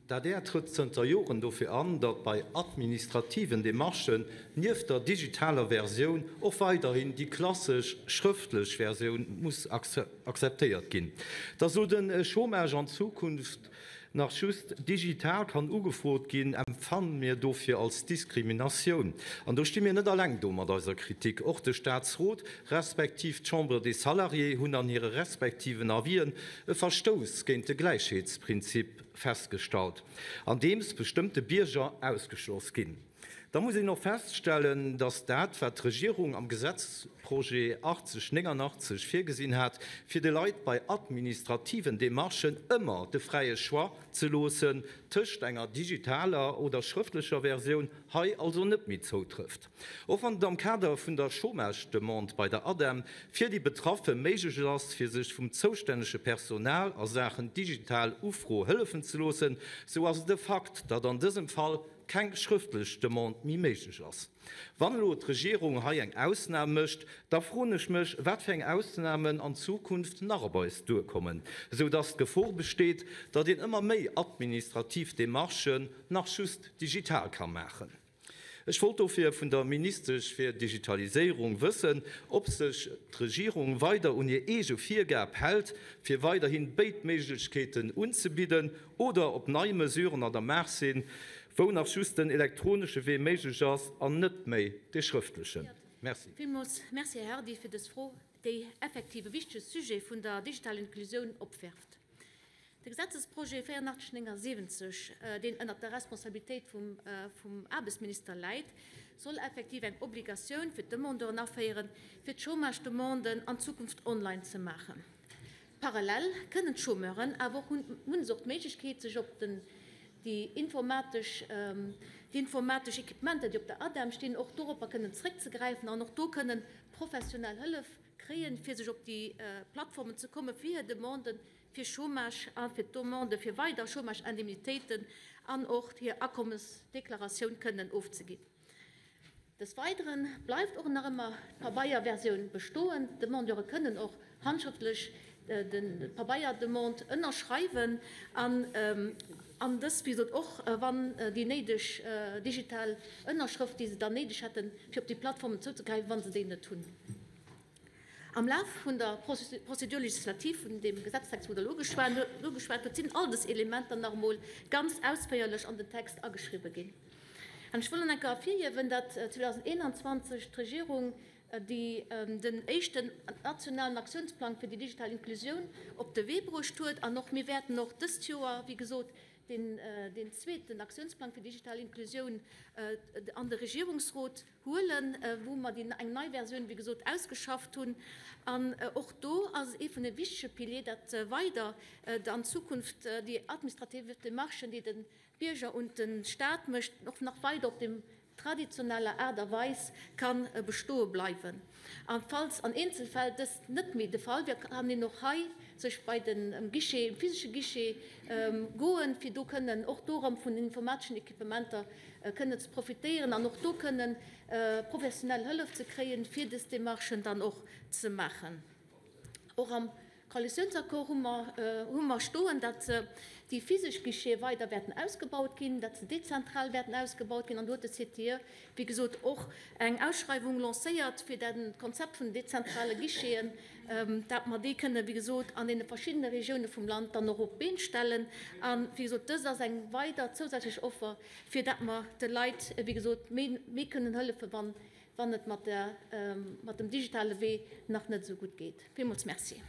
D'adr trëtt zënter Joren dofir an, datt bei administrativen Demarchen nieft der digitaler Versioun och weiderhin déi klassesch schrëftlech Versioun muss akzeptéiert ginn. Datt elo de Chômage an Zukunft nach just digital kann ugefrot ginn, empfanne mir dofir als Diskriminatioun. An do sti mir net alleng do mat eiser Kritik. Och de Staatsrot respektiv d'Chambre des Salariés hunn an hire respektiven Avisen e Verstouss géint de Gläichheetsprinzip festgestallt, andeems bestëmmte Bierger ausgeschloss ginn. Da muss een och feststellen, datt dat, wat d'Regierung am Gesetzprojet 8089 virgesinn hat, fir de Leit bei administrativen Demarchen ëmmer de fräie Choix ze loossen tëscht enger digitaler oder schrëftlecher Versioun, hei also net méi zoutrëfft. Och wann et am Kader vun der Chômage-Demande bei der ADEM fir déi Betraffe méiglech ass, fir sech vum zoustännege Personal a Saachen digital Ufro hëllefen ze loossen, sou ass et e Fakt, datt an dësem Fall keng schrëftlech Demande méi méiglech ass. Wann elo d'Regierung hei eng Ausnam mécht, da froen ech mech, wat fir eng Ausnamen an Zukunft nach op eis duerkommen, sou datt d'Gefor besteet, datt een ëmmer méi administrativ Demarchen nach just digital ka maachen. Ech wollt dofir vun der Ministesch fir Digitaliséierung wëssen, ob sech d'Regierung weider un hir eege Virgab hält, fir weiderhin béid Méiglechkeeten unzebidden, oder ob nei Mesuren an der Maach sinn, wou nach just den elektronesche Wee méiglech ass an net méi dee schrëftlechen. Merci. Villmools Merci, Här Hardy, fir dës Fro, déi effektiv e wichtege Sujet vun der digitaler Inklusioun opwerft. De Gesetzesprojet 8479, deen ënnert der Responsabilitéit vum Aarbechtsminister läit, soll effektiv eng Obligatioun fir d'Demandeuren aféieren, fir d'Chômage-Demanden an Zukunft online ze maachen. Parallel kënnen d'Chômeuren awer och, hunn se och d'Méiglechkeet, sech op den, déi informatesch, déi informatesch Equipementer, déi op der ADEM stinn, och doropper kënnen zréckzegräifen an och do kënnen professionell Hëllef kréien, fir sech op déi Plattformen ze kommen, fir hir Demanden fir Chômage a fir d'Demande fir weider Chômage-Indemnitéiten an och hir Akommesdeklaratioun kënnen ofzeginn. Des Weidere bleift och nach ëmmer d'Pabeierversioun bestoen. D'Demandeure kënnen och handschrëftlech d'Pabeierdemande ënnerschreiwen an dës, wéi gesot, och wann déi néideg digital Ënnerschrëft, déi se dann néideg hätten, fir op déi Plattformen zouzegräifen, wa se déi net hunn. Am Laf vun der Procédure législative vun deem Gesetztext, wou Der elo ugeschwat hutt, sinn all dës Elementer nach emol ganz ausféierlech an den Text ageschriwwen ginn. An ech wëll nach eng Kéier ervirhiewen, datt 2021 d'Regierung den éischten nationalen Aktiounsplang fir déi digital Inklusioun op de Wee bruecht huet. An och mir wäerten och dëst Joer, wéi gesot, deen zweeten Aktiounsplang fir digital Inklusioun an de Regierungsrot huelen, wou mer déi eng nei Versioun, wéi gesot, ausgeschafft hunn. An och do ass ee vun de wichtege Pilier, dat weider an Zukunft déi administrativ Demarchen, déi de Bierger un de Stat mécht, och nach weider op deem traditioneller Aart a Weis ka bestoe bleiwen. A falls an Eenzelfäll dëst net méi de Fall wier, kann een och hei sech bei de Guichet, um physesche Guichet goen, fir do kënnen och do erëm vun den informateschen Equipementer kënnen ze profitéieren an och do kënnen professionell Hëllef ze kréien, fir dës Demarchen dann och ze maachen. Och am Koalitiounsaccord hu mer hu mer stoen, datt déi physesch Guichete weider wäerten ausgebaut ginn, datt se dezentral wäerten ausgebaut ginn. An do huet de CTE, wéi gesot, och eng Ausschreiwung lancéiert, fir dat Konzept vun den dezentrale Guicheten, dat mer déi kënne, wéi gesot, an deene verschiddene Regioune vum Land dann och op d'Been stellen. A wéi gesot, dëst ass eng weider zousätzlech Offer, fir dat mer de Leit, wéi gesot, méi méi kënnen hëllefen, wann wann et mat der, mat dem digitale Wee nach net esou gutt geet. Villmools Merci.